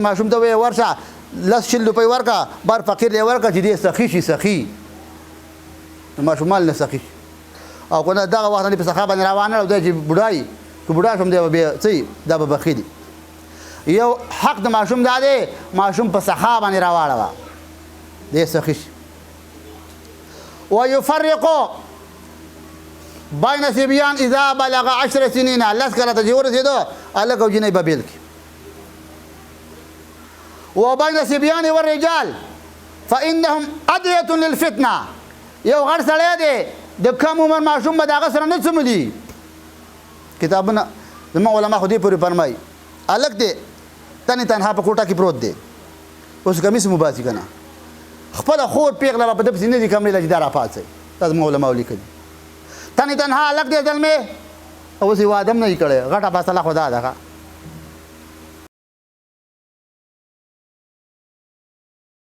ماشوم ته وایې ورشه لس 20 روپۍ ورکه، بار فقیر له ورکه چې دې سخي شي، سخي نو ماشوم مال نه سخي شي. او که نه دغه وخت نه په سخا باندې روان او دی چې بوډا که بوډا شوم دی به بیا څه دا به بخیل. یو حق د ماشوم دا دی، ماشوم په سخا باندې راواړوه، دی سخي شي. ويفرق بین صبیان اذا بلغ 10 سنین، لس کله ته چې ورسېدو هلک او جینۍ به بېل کړي. وبین صبیان والرجال فانهم ادعیة للفتنه، یو غټ سړی دی د کم عمر ماشوم به د هغه سره نه څملي. کتابونه زموږ علما خو دې پورې فرمایي، هلک دی تنې تنها په کوټه کې پروت دی، اوس کمیس مو باسي که نه، خپله خور پېغله به په ده پسې نه ځي کمرې له چې دا راپاڅوي. دا زموږ علماو لیکلي، تنې تنها هلک دی زلمی، اوس یې واده هم نه وي کړی، غټه مسله خو دا ده.